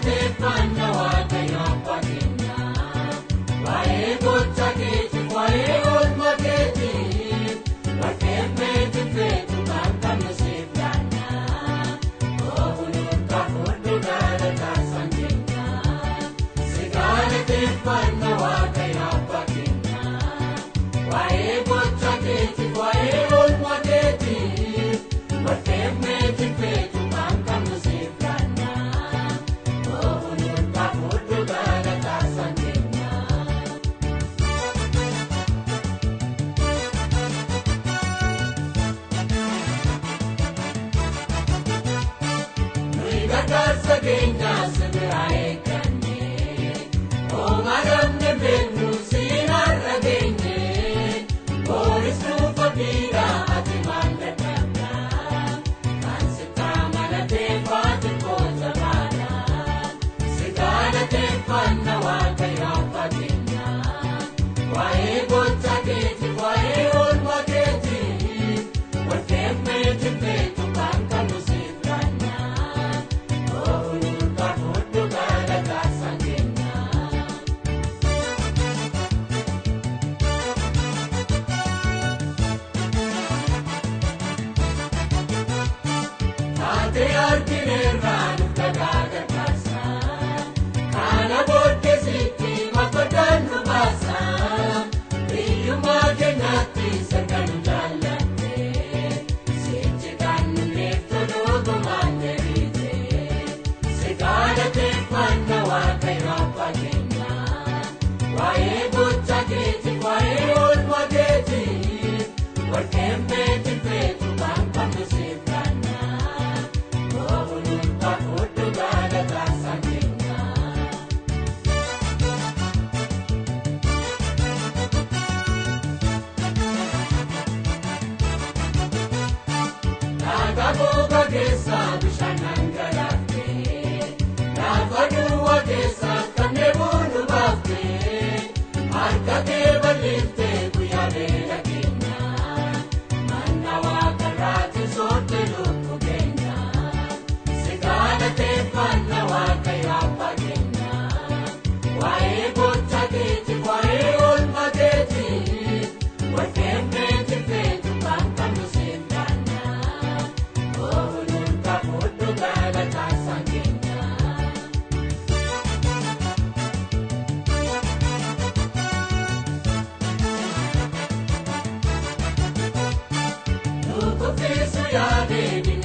galateeffanna Waaqayyo abbaa keenya. Waa'ee gocha keetiif, waa'ee oolmaa keetiif, warqeen meetiin feetu kan qabnu siif laanna. Oonuun fudhu galataasaan keenya. Si galateeffanna Waaqayyo abbaa keenya. Waa'ee gocha keetiif, waa'ee oolmaa keetiif, warqeen meetiin feetu kan qabnu siif laanna. Oonuun fudhu galataasaan keenya. Nuyi gargaarsa keenya si biraa eegganne, homaa dhabne beeknu siin har'a geenye. Booris nuuf abdiidha, ati maal dadhabda? Kan sitti amanatee faati koo jabaadha. Si galateeffanna Waaqayyo abbaa keenya. Waa'ee gocha keetiif, waa'ee oolmaa keetiif, warqeen meetiin feetu kan qabnu siif laanna. Oonuun fudhu galataasaan keenya. Taatee argineerraa nuuf dhagaa gargaarsa. Kana booddee sitti makodaan nu baasa. Hiyyummaa keenyatti sirna nu jaallatte. Sichi kan nu leeftu dhugumaan deebite. Si galateeffanna Waaqayyo abbaa keenya. Waa'ee gocha keetiif, waa'ee oolmaa keetiif, warqeen meetiin feetu kan qabnu siif laanna. Oonuun fudhu galataasaan keenya. Dhagaa gogaa keessa bishaan dhangalaafte, lafa duwwaa keessa kan dheebuu nu baafte, harka kee bal'iftee guyyaa beela keenya, manna waaqarraatiin soorte lubbuu keenya. Si galateeffanna Waaqayyo abbaa keenya. Waa'ee gocha keetiif, waa'ee oolmaa keetiif, warqeen meetiin feetu kan qabnu siif laanna. Oonuun fudhu galataasaan keenya. Nu kuffisuu yaadee.